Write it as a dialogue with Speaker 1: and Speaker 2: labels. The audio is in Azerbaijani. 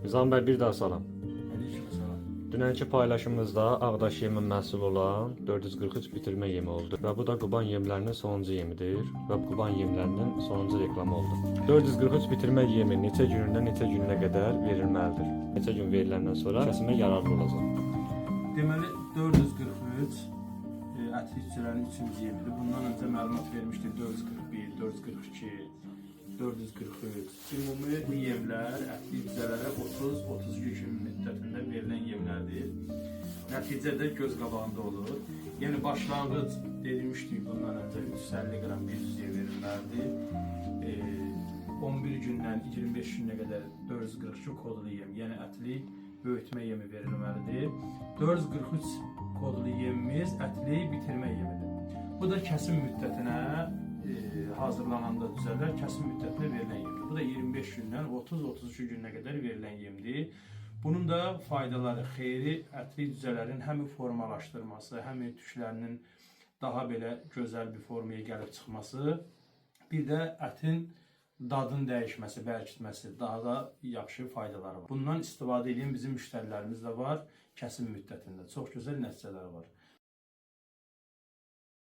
Speaker 1: Nizam bəy, bir daha salam.
Speaker 2: Aleyküm salam.
Speaker 1: Dünənki paylaşımımızda Ağdaş yemin məhsulu olan 443 bitirmə yemi oldu və bu da Quban yemlərinin sonuncu yemidir və Quban yemlərinin sonuncu reklamı oldu. 443 bitirmə yemi neçə günündən neçə gününə qədər verilməlidir? Neçə gün veriləndən sonra kəsimə yararlı olacaq?
Speaker 2: Deməli 443 ətli cücələrin üçüncü yemidir. Bundan öncə məlumat vermişdik 441, 442, 443. Ümumi bu yemlər ətli cücələrə 30-32 gün müddətində verilən yemlərdir. Nəticə də göz qabağında olur. Yəni başlanğıc demişdik bundan öncə 350 qram bir cücəyə verilməlidir. 11 gündən 25 günə qədər 442 kodlu yem, yəni ətli böyütmə yemi verilməlidir. 443 kodlu yemimiz ətli bitirmə yemidir. Bu da kəsim müddətinə hazırlananda düzələr, kəsim müddətinə verilən yemdir. Bu da 25 gündən 30-32 günə qədər verilən yemdir. Bunun da faydaları, xeyri ətli cücələrin həm formalaşdırması, həm tüklərinin daha belə gözəl bir formaya gəlib çıxması, bir də ətin dadın dəyişməsi, bərkitməsi, daha da yaxşı faydaları var. Bundan istifadə edən bizim müştərilərimiz də var kəsim müddətində. Çox gözəl nəticələri var.